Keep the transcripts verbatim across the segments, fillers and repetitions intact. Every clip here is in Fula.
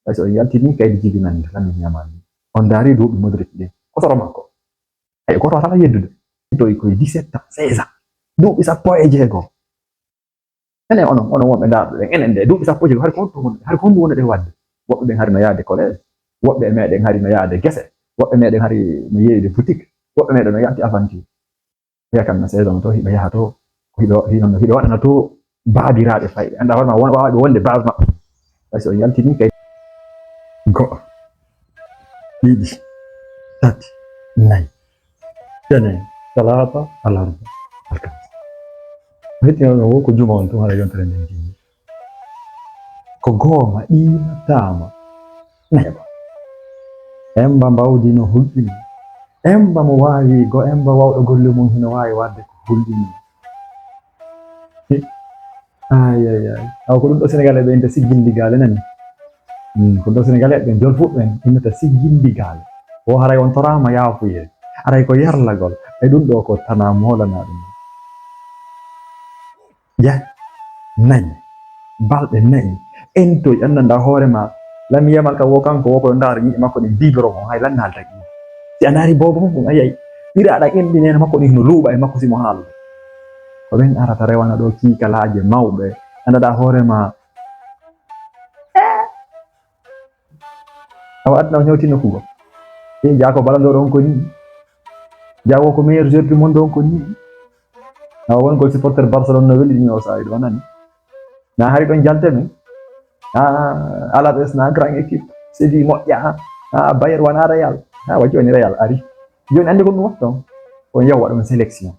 Ɓay so on yaltini kaydi jibinande, Lamine Yamal ni. On ndaari duuɓi Modric ɗin. Ko soro makko. Hay gooto waawata yeddude. Toy koye dix-sept ans, seize ans. Duuɓi sappo e jeego. Enen onon, onon wonɓe ndaarɗo ɗen, enen nde duuɓi sappo e jeego, hari ko honɗum woni, hari ko honɗum woni ɗen waɗde? Woɓɓe ɓen hari no yaade collège. Woɓɓe e meɗen hari no yaade gese. Woɓɓe meɗen hari no yeeyude boutique. Woɓɓe meɗen no yalti aventure. Wiya kam na saison to hiɓe yaha to, hiɓe, hiɓe, hiɓe waɗana to baabiraaɓe fayɓe. Annda hoore ma won-, waawɓe wonde base maɓɓe. Hay so on yaltini kay. Go'o, ɗiɗi, tati, nayi. Tenen, talaata, alarba, alkamiisa. Hettino ɗo wo ko juma on tun haɗa yontere nden jimmi. Ko goonga ɗiima taama neeɓa. Emba mbawdi no hulɓini. Emba mo waawi go, emba wawɗo golle mum hino waawi waɗde ko hulɓini. Hi. Ay, ay, ay. Awa ko ɗum ɗo Sénégalais ɓe inta siggindi gaale nani. Hmm, ko ɗum ɗo Sénégalais ɓen jolfuɓe ɓen innata siggindi gaale. Wo haray on toraama yaafuyee. Haray ko yarlagol. E ɗum ɗo ko tana moolana ɗum. Yah, nayi, balɗe nayi, entoy, anndanɗaa hoore ma, Lamine Yamal kam wo kanko, wo ko ndaar ƴi'e makko ɗin bibiro mo, hay lannal tagi. Si a ndaari boobo mum, a yiyay, ɓiraaɗam enɗi neene makko ɗin hino luuɓa e makko si mo haalda. Ko ɓen arata rewana ɗo kiikalaaje mawɓe, anndanɗaa hoore ma. Awa aduna o ñawti nokku goo. E jaa ko Ballon d'Or on ko nii. Jaa wo ko meilleur joueur du monde on ko nii. Awa won ko supporter Barcelone no weli ɗum o saa'i ɗo nani. Na hari ɗon jalte men. Ah, Alaves na grand équipe. Séville moƴƴa. Ah, Bayern wana Real. Ah, wa jooni Real ari. Jooni anndi ko ɗum watta on. On yawa ɗon sélection.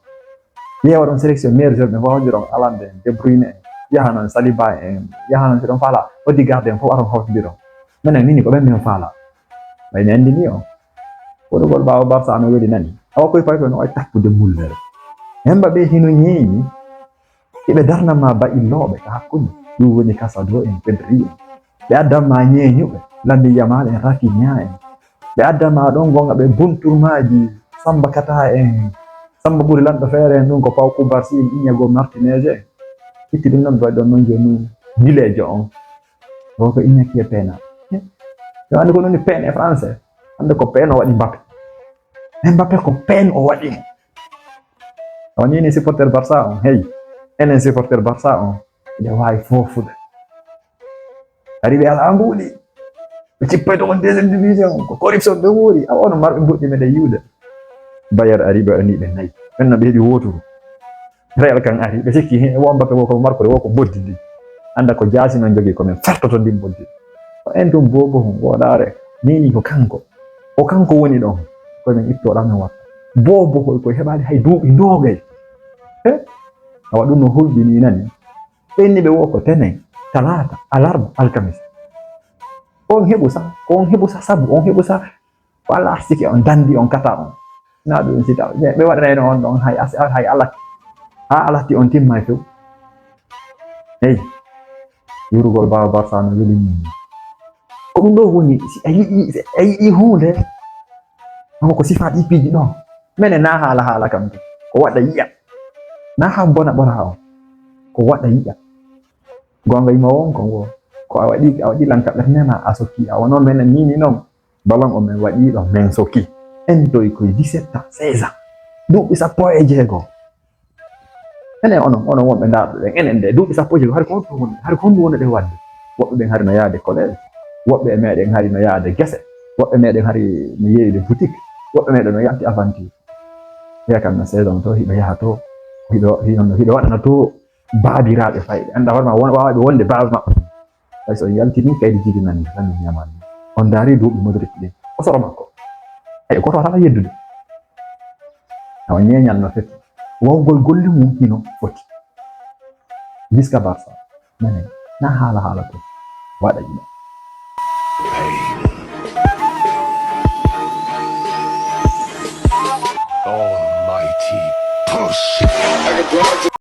Ƴeewa ɗon sélection meilleur joueur ɓe fof hawtiron Haaland en, De Bruyne en, yaha noon Saliba en, yaha noon si ɗon faala Odegaard en fof aron hawtidiron. Minen nini ko ɓen min faala. Ɓay mi anndini on. Wonugol ɓaawo Barça no weli nani. Awa koye fay ko no waɗi tappude Muller. Hemba ɓe hino ñeeñi. Hiɓe darna ma ba illooɓe ka hakkunde. Ɗum woni Casado en, Pedri en. Ɓe addan ma ñeeñuɓe, Lamine Yamal en, Rafinha en. Ɓe addan ma ɗon gonga ɓe bunturmaaji, Samba Kata en, Samba ɓuri lanɗo feere en, ɗum ko Pau Cubarsí en, Iñigo Martinez en. Itti ɗum non, ɓe ɗon non jooni gileejo on. O ko Iñaki e Pena. Yo anndi ko ɗum woni Pena e français. Hannde ko Pena o waɗi Mbappé. E Mbappé ko Pena o waɗi mo. O nii ni supporter Barça on, hey. Enen supporter Barça on, ene waawi foofude. Ari ɓe alaa mbuuɗi. Ɓe cippay to on deuxième division. Ko corruption ɓe wuuri. A ono marɓe mbuuɗi meɗen yiwde. Bayern ari ɓe ani ɓe nayi. Ɓen no ɓe heɓi wooturu. Real kan ari. Ɓe sikki he wo Mbappé wo ko markude wo ko mboddi ndi. Annda ko jaasi non jogii ko men fertoto ndi mboddi. Ko en tun boobo hon woɗaare. Nini ko kanko. O kanko woni ɗon. Ko men itto ɗan men watta. Boobo koy koy heɓaali hay duuɓi noogay. He? Awa ɗum no hulɓinii nani. Ɓenni ɓe wo ko tenen, talaata, alarba, alkamis. On heɓu sa, ko on heɓu sa sabu, on heɓu sa ko Allah arsike on, dandi on, kata on. Na ɗum si taw, ɓe, ɓe waɗanayno on ɗon, hay as-, hay alatti. Ha alatti on timmay few. Hey, yurugol baawo Barça no weli min. Ko ɗum ɗo woni, si a yiɗi, si a yiɗi huunde, on ko sifa ɗi piiji ɗon. Mene na haala haala kam ko, ko waɗa yiya. Na ha bona bona on. Ko waɗa yiya. Gonga yima won ko ngo. Ko a waɗi, a waɗi lanka ɓernde ma a sokki. A wono menen ni ni non. Ballon o men waɗi ɗo men sokki. En toy koye dix-sept ans, seize ans. Duuɓi sappo e jeego. Enen onon, onon wonɓe ndaarɗo ɗen, enen nde duuɓi sappo e jeego, hari ko honɗum woni, hari ko honɗum woni ɗen waɗde? Woɓɓe ɓen hari no yaade collège. Woɓɓe e meɗen hari no yaade gese. Woɓɓe meɗen hari no yeeyude boutique. Woɓɓe meɗen no yalti aventure. Wiya kam na saison to, hiɓe yaha to. Hiɓe, hiɓe, hiɓe waɗana to baabiraaɓe fayɓe. Annda hoore ma won-, waawɓe wonde base maɓɓe. Hay so on yaltini kaydi jibinande, Lamine Yamal. On ndaari duuɓi Modric ɗin. Ko soro makko. Hay gooto waawata yeddude. Awa ñeeñal no feti. Wawgol golle mum hino foti. Jiska Barça. Menen, na haala haala to. Waɗa ina. Almighty push.